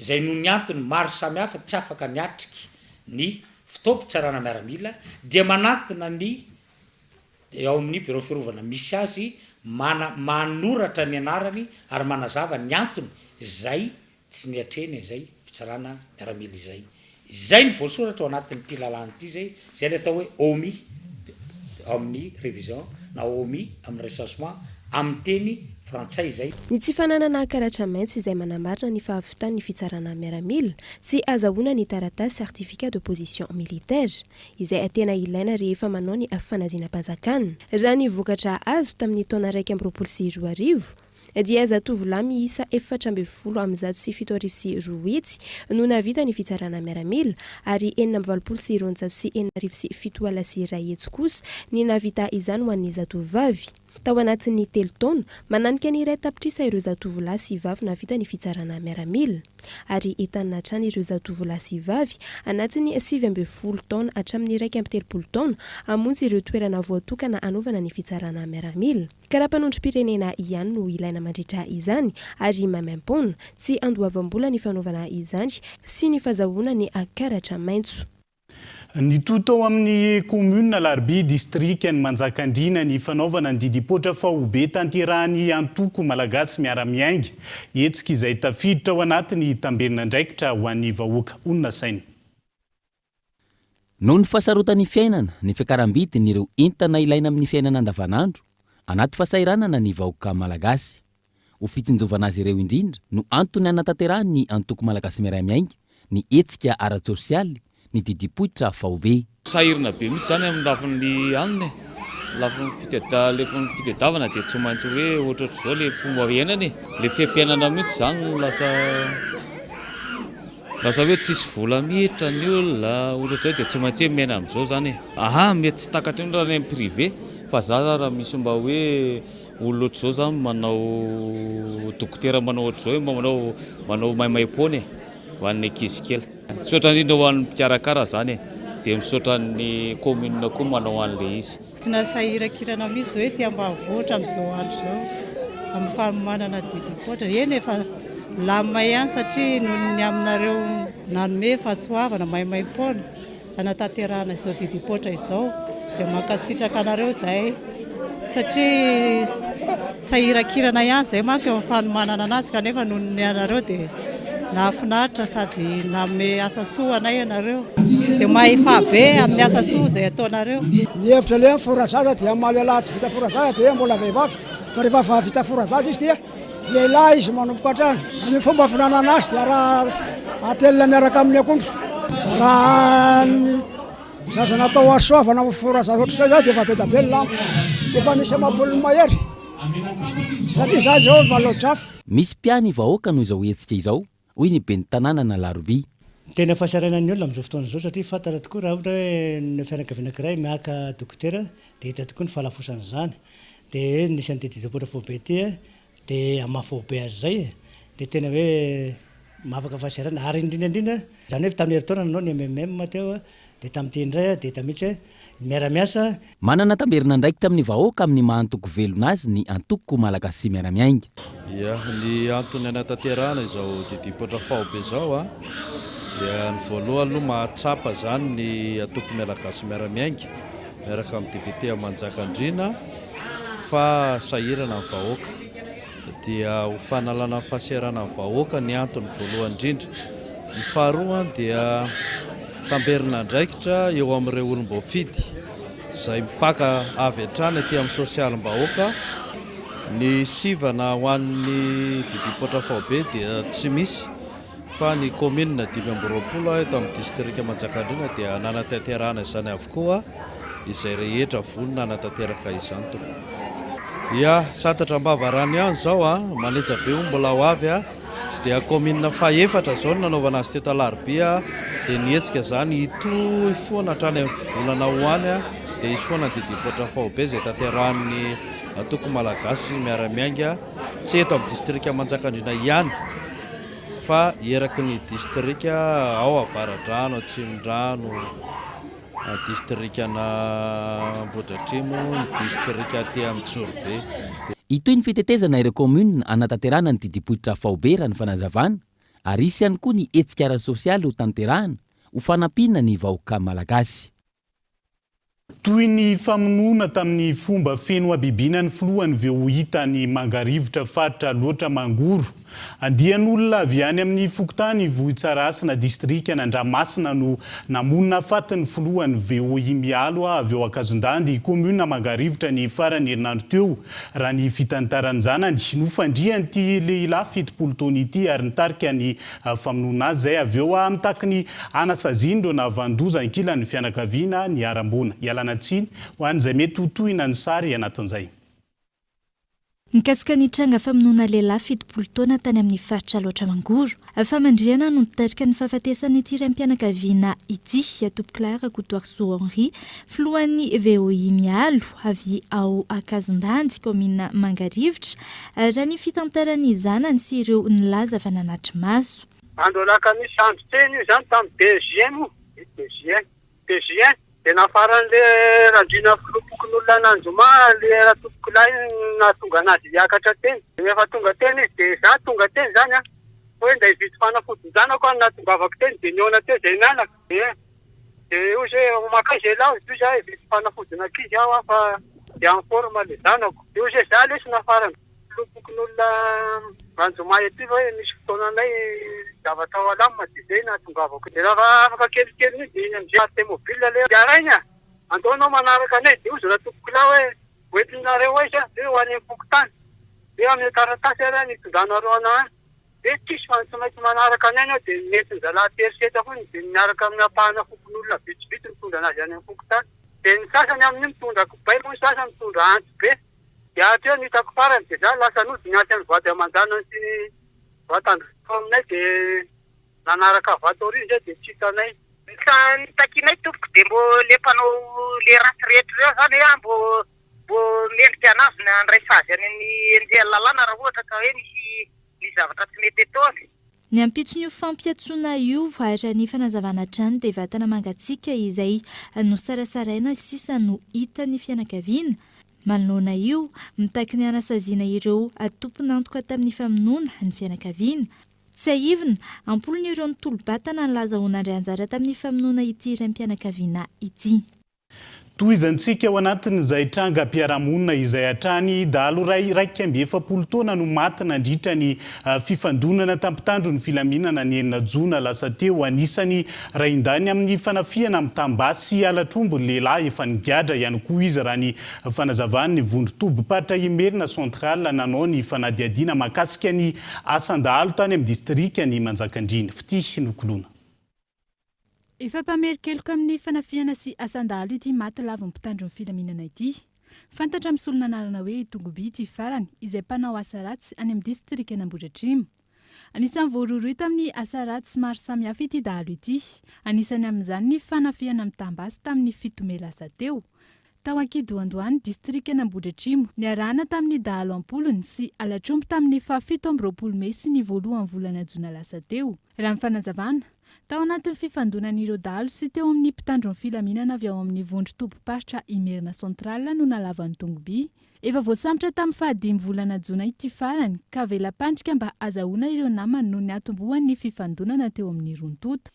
izay noho ny antony maro samihafa tsy afaka niatriky ny fotoam-pitsarana miaramila dia manantona ny ao amin'ny birao fiarovana misy azy mana manoratra ny anarany ary manazava ny antony izay tsy niatrehiny an'izay fitsarana miaramila izay. Izay no voasoratra ao anatin'ity lalàna ity izay, izay ilay atao hoe omis amin'ny révision na omis amin'ny recensement amin'ny teny frantsay izay. Ny tsy fananana karatra maitso izay manamarina ny fahavitan'ny fitsarana miaramila sy azahoana ny taratasy certificat de position militaire izay tena ilaina rehefa manao ny fanadinam-panjakana. Raha ny vokatra azo tamin'ny taona 2021 dia zatovolahy miisa 7214 no nahavita ny fitsarana miaramila ary 286 60 71 kosa ny nahavita izany ho an'ny zatovovavy. Tao anatin'ny telo taona, mananika ny iray tapitrisa ireo zatovolahy sy vavy nahavita ny fitsarana miaramila. Ary entanina hatrany ireo zatovolahy sy vavy anatin'ny 19 taona hatramin'ny 31 taona hamonjy ireo toerana voatokana hanaovana ny fitsarana miaramila. Karapanondrom-pirenena ihany no ilaina mandritra izany ary maimaimpoana, tsy andoavam-bola ny fanaovana izany sy ny fazahoana ny karatra maitso. Nitohy tao amin'ny kaominina Alarobia, distrikan'i Manjakandriana ny fanaovana ny didim-poatra faobe tanterahan'ny antoko Malagasy Miara-Miainga, hetsika izay tafiditra ao anatin'ny tamberin'andraikitra ho an'ny vahoaka honina saina. Noho ny fahasarotan'ny fiainana, ny fiakaram-bidin'ireo entana ilaina amin'ny fiainana andavanandro, anaty fahasahiranana ny vahoaka malagasy. Ho fitsinjovana azy ireo indrindra no antony hanatanterahan'ny Antoko Malagasy Miara-Miainga ny hetsika ara-tsosialy, ny Didipoitra faobe. Sahirana be mihitsy izany amin'ny lafiny hanina e! Lafiny fiteda, lafiny fitedavana dia tsy maintsy hoe ohatrohatr'izao ilay fomba iainana e! Ilay fehi-piainana mihitsy izany no lasa lasa hoe tsisy vola miditra ny olona, ohatrohatr'izay dia tsy maintsy hoe miaina amin'izao izany e! Aha, mety tsy takatry ny raha any amin'ny privé fa za raha misy mba hoe Olona ohatr'izao zany manao dokotera manao ohatr'izao hoe mba manao manao maimaimpoana e, ho an'ny ankizy kely. Misaotra indrindra ho an'ny mpikarakara zany e, dia misaotra ny commune koa manao an'ilay izy. Tena sahirakirana mihitsy izao ety ambanivohitra amin'izao andro izao amin'ny fanomanana didim-poatra. Eny efa milamina ihany satria noho ny aminareo nanome fahasoavana maimaimpoana. hanatanterahana izao didim-poatra izao dia mankasitraka anareo izahay satria sahirakirana ihany izay manko eo amin'ny fanomanana anazy kanefa noho ny anareo dia nahafinaritra sady nanome asa soa anay ianareo dia mahefa be amin'ny asa soa izay ataonareo. Ny hevitra aleha fora zaza dia amin'ny maha lehilahy tsy vita fora zaza dia mbola vehivavy fa rehefa vita fora zaza izy dia Lehilahy izy manomboka hatrany. Ny fomba fihinanana azy dia raha atelina miaraka amin'ny akondro. Raha ny zaza natao hasoavana ho fora zaza ohatr'izay zany dia efa be dia be ny lambo. Efa misy amam-polony mahery satria za izao valojafy. Misy mpiahy ny vahoaka noho izao hetsika izao, hoy ny ben'ny tanànan'Alarobia. Ny tena fahasahiranan'ny olona amin'izao fotoana izao satria fantatra tokoa raha ohatra hoe ny fianakaviana anankiray maka dokotera dia hita tokoa ny fahalafosan'izany. Dia nisy an'ity didim-poitra faobe ity dia amin'ny maha faobe azy izay dia tena hoe mahafaka fahasahiranana ary indrindra indrindra izany hoe tamin'ny herintaona nanao ny MMM teo dia tamin'ity indray dia hita mihitsy hoe miara-miasa. Manana tamberin'andraikitra amin'ny vahoaka amin'ny maha antoko velona azy ny antoko Malagasy Miara-Miainga. Ia, ny antony hanatanterahana izao didim-poitra faobe izao dia ny voalohany aloha mahatsapa izany ny antoko Mialagasy Miara-Miainga miaraka amin'ny depiote Manjakandriana fa sahirana ny vahoaka. Dia ho fanalana ny fahasahiranan'ny vahoaka ny antony voalohany indrindra. Ny faharoa dia tamberin'andraikitra eo amin'ireo olom-boafidy izay mipaka avy hatrany aty amin'ny sosialim-bahoaka. Ny sivana ho an'ny didim-poitra faobe dia tsy misy fa ny kaominina 25 eto amin'ny distrika Manjakandriana dia nanatanterahana izany avokoa. izay rehetra vonona hanatanteraka izany tompoko. Ya, santatra ambava rano ihany izao a, manetsa be hono mbola ho avy a, dia kaominina fahefatra izao no nanaovana azy teto Alarobia dia ny hetsika izany hitohy foana hatrany amin'ny volana ho any a, dia hisy foana ny didim-poitra faobe izay tanterahin'ny antoko Malagasy miara-miainga tsy eto amin'ny distrika Manjakandriana ihany fa eraky ny distrika ao Avaradrano, Atsimondrano, distrikan'Ambohidratrimo, ny distrika aty Antsorobe. Hitohy ny fitetezana ireo kaominina hanatanterahana ny didim-poitra faobe raha ny fanazavana ary hisy ihany koa ny hetsika ara-sosialy hotanterahana ho fanampiana ny vahoaka malagasy. Toy ny famonoana tamin'ny fomba feno habibiana ny filohan'ny VOI tany Mangarivotra, faritra Alaotra Mangoro. Andian'olona avy any amin'ny fokontany Vohitsarasina, distrikan'Andramasina no namono nahafaty ny filohan'ny VOI Mialo avy ao Ankazondandy, kaominina Mangarivotra ny faran'ny herinandro teo. Raha ny fitantaran-janany, nofandrihan'ity lehilahy 70 taona ity ary nitarika ny famonoana azy izay avy eo mitaky ny hanasaziana ireo nahavanon-doza ankilan'ny fianakaviana niharam-boina. Ialana tsiny ho an'izay mety ho tohina ny sary anatin'izay. Mikasika ny tranga famonoana lehilahy 70 taona tany amin'ny faritra Alaotra Mangoro. Famandrihana no nitarika ny fahafatesan'ity raim-pianakaviana ity, Tompokolahy Rakotoarisoa Henri, filohan'ny VOI Mialo, avy ao Ankazondandy, kaominina Mangarivotra, raha ny fitantaran'ny zanany sy ireo nilaza fa nanatri-maso. Andro alakamisy andro teny io izany tamin'ny deux juin moa, deux juin, deux juin, dia nafaran'le Randriana filoham-pokonolona an'Anjoma le Ratompokolahy nahatonga anazy hiakatra teny. Rehefa tonga teny izy dia za tonga teny izany an, hoe ndeha hividy fanafodin-janako aho no nahatongavako teny dia nihaona teo izay mianaka. Dia dia hoy izy hoe mankaiza ialahy hoy izy hoe hividy fanafodin'ankizy aho fa dia en forme le zanako. Dia hoy izy hoe za lesy nafaran'ny filoham-pokonolona Anjoma ety fa hoe misy fotoananay zavatra ao alamina dia izay nahatongavako. Dia raha afaka kelikely iny dia iny amin'izay arte mobile le dia rainy a! Andao ianao manaraka anay. Dia hoy izy ratompokolahy hoe hoentinareo aiza? Dia hoe ho any amin'ny fokontany. Dia omeo taratasy ary aho ny hitondranareo anah any. Dia tsisy fa tsy maintsy manaraka anay ianao dia nentin-jalahy tery setra foana dia miaraka amin'ny ampahana fokonolona vitsivitsy mitondra anazy any amin'ny fokontany. Dia ny sasany amin'io mitondra kibay moa ny sasany mitondra antsy be. Dia hatreo ny hitako farany dia za lasa nody niantsy an'i vady aman-janany sy ny vatan-dRaiko aminay dia nanaraka avy ato aoriana izay dia tsy hitanay. Ny takianay tompoko dia mbô le mpanao le ratsy rehetra ireo zany hoe mbô Mbô mendrika anazy ny handray sazy any amin'ny enjehan'ny lalàna raha ohatra ka hoe misy misy zavatra tsy mety ataony. Ny ampitson'io fampiantsoana io, raha ny fanazavana hatrany dia vatana mangatsiaka izay nosarasaraina sisa no hitan'ny fianakaviana. Manoloana io, mitaky ny hanasaziana ireo tompon'antoka tamin'ny famonoana ny fianakaviana. Tsiahivina, am-polony ireo nitolo-batana nilaza ho nandray anjara tamin'ny famonoana ity raim-pianakaviana ity. Tohizantsika ao anatin'izay trangam-piarahamonina izay hatrany, dahalo iray 41 taona no maty nandritra ny fifandonana tampitandro ny filaminana ny enina jona lasa teo. Anisan'ny raindahiny amin'ny fanafihana mitam-basy sy halatr'omby ny lehilahy efa nigadra ihany koa izy raha ny fanazavan'ny vondron-tobim-paritra Imerina Central nanao ny fanadihadiana mahakasika ny asan-dahalo tany amin'ny distrikan'i Manjakandriana. Fitia Nokoloana. Efa mpamerin-keloka amin'ny fanafihana sy asan-dahalo ity maty lavon'ny mpitandro ny filaminana ity. Fantatra amin'ny solon'anarana hoe Tongoby ity farany, izay mpanao asa ratsy any amin'ny distrikan'Ambohidratrimo. Anisan'ny voarohirohy tamin'ny asa ratsy maro samihafa ity dahalo ity. Anisany amin'izany ny fanafihana mitam-basy tamin'ny fito mey lasa teo, tao Ankidohandohany, distrikan'Ambohidratrimo, niarahana tamin'ny dahalo am-polony sy halatr'omby tamin'ny fahafito amby roapolo mey sy ny voalohan'ny volana jona lasa teo. Raha ny fanazavana, tao anatin'ny fifandonan'ireo dahalo sy teo amin'ny mpitandro ny filaminana avy ao amin'ny vondron-tobim-paritra Imerina Central no nalavan'ny tongoby. Efa voasambotra tamin'ny fahadimy volana jona ity farany ka vela-pandrika mba hazahoana ireo namany noho ny hatombohan'ny fifandonana teo amin'ny roa tonta.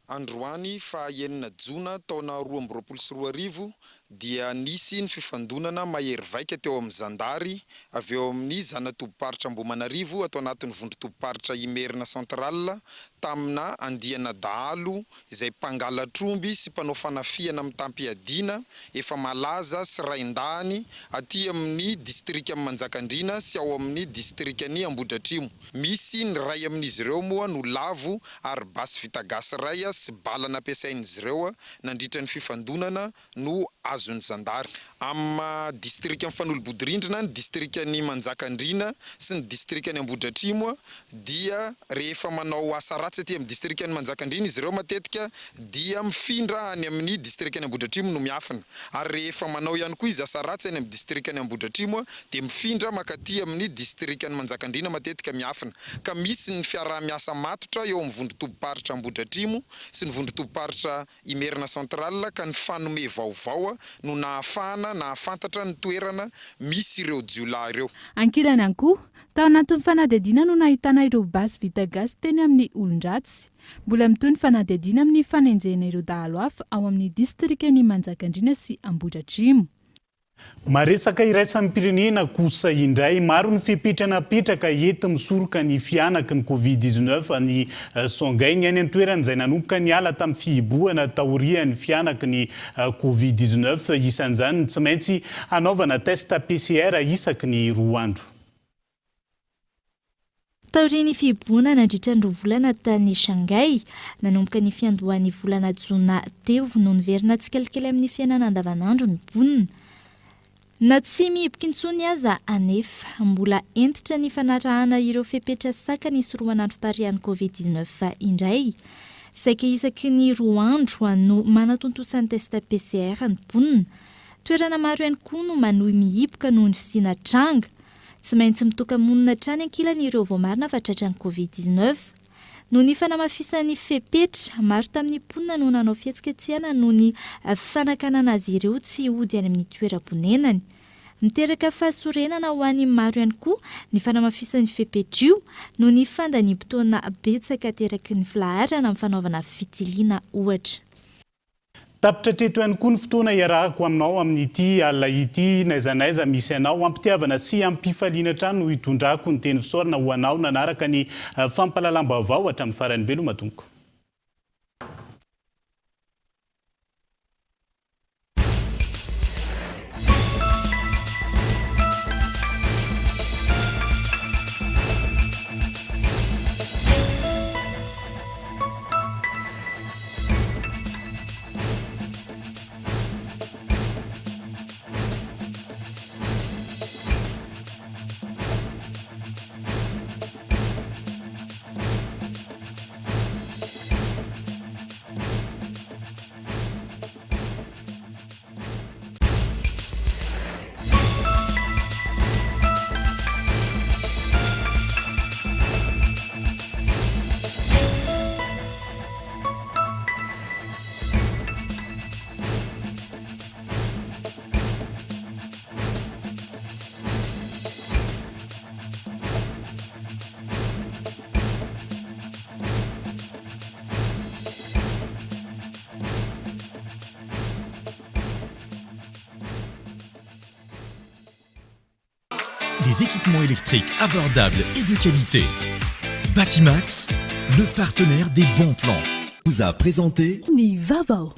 Androany faha enina jona taona 2022 dia nisy ny fifandonana mahery vaika teo amin'ny zandary avy eo amin'ny zana-tobim-paritra Ambohimanarivo ato anatin'ny vondron-tobim-paritra Imerina Central tamina andiana dahalo izay mpangalatr'omby sy mpanao fanafihana mitam-piadiana efa malaza sy raindahiny aty amin'ny distrikan'i Manjakandriana sy ao amin'ny distrikan'i Ambohidratrimo. Misy ny iray amin'izy ireo moa no lavo ary basy vita gasy iray basy sy bala nampiasain'izy ireo nandritra ny fifandonana no azon'ny zandary. Amin'ny maha distrika mifanolo-bodirindrina ny distrikan'i Manjakandriana sy ny distrikan'i Ambohidratrimo dia rehefa manao asa ratsy aty amin'ny distrikan'i Manjakandriana izy ireo matetika dia mifindra any amin'ny distrikan'i Ambohidratrimo no miafina ary rehefa manao ihany koa izy asa ratsy any amin'ny distrikan'i Ambohidratrimo dia mifindra mankaty amin'ny distrikan'i Manjakandriana matetika miafina ka misy ny fiaraha-miasa matotra eo amin'ny vondron-tobim-paritra Ambohidratrimo sy ny vondron-tobim-paritra Imerina Central ka nifanome vaovao no nahafahana nahafantatra ny toerana misy ireo jiolahy ireo. Ankilany ihany koa, tao anatin'ny fanadihadiana no nahitana ireo basy vita gasy teny amin'ny olon-dratsy. Mbola mitohy ny fanadihadiana amin'ny fanenjehana ireo dahalo hafa ao amin'ny distrikan'i Manjakandriana sy Ambohidratrimo. Maresaka iraisam-pirenena kosa indray, maro ny fepetra napetraka enti-misoroka ny fihanaky ny Covid 19 any Songhay. Ny any an-toerana izay nanomboka niala tamin'ny fihibohana taorian'ny fihanaky ny Covid 19, isan'izany ny tsy maintsy hanaovana test PCR isaky ny roa andro. Taorian'ny fihibohana nandritra ny roa volana tany Shanghai, nanomboka ny fiandohan'ny volana jona teo no niverina tsikelikely amin'ny fiainana andavanandro ny mponina. Na tsy mihiboka intsony aza anefa, mbola hentitra ny fanarahana ireo fepetra sakana hisorohana ny fipariahan'ny Covid 19 indray. Saika isaky ny roa andro no manatontosa ny test PCR ny mponina. Toerana maro ihany koa no manohy mihiboka noho ny fisiana tranga. Tsy maintsy mitoka-monina hatrany ankilany ireo voamarina fa tratran'ny Covid 19. Noho ny fanamafisan'ny fepetra, maro tamin'ny mponina no nanao fihetsiketsehana noho ny fanakanana azy ireo tsy hody any amin'ny toeram-ponenany. Miteraka fahasorenana ho an'ny maro ihany koa ny fanamafisan'ny fepetra io noho ny fandaniam-potoana betsaka ateraky ny filaharana amin'ny fanaovana fitiliana ohatra. Tapitra hatreto ihany koa ny fotoana iarahako aminao amin'ity alina ity, n'aiza n'aiza misy anao. Am-pitiavana sy am-pifaliana hatrany no itondrako ny teny fisaorana ho anao nanaraka ny fampahalalam-baovao hatramin'ny farany. Veloma tompoko. Des équipements électriques abordables et de qualité. Batimax, le partenaire des bons plans. Vous a présenté Ny vaovao.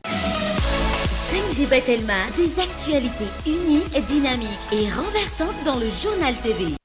5G by Telma, des actualités uniques, dynamiques et renversantes dans le journal TV.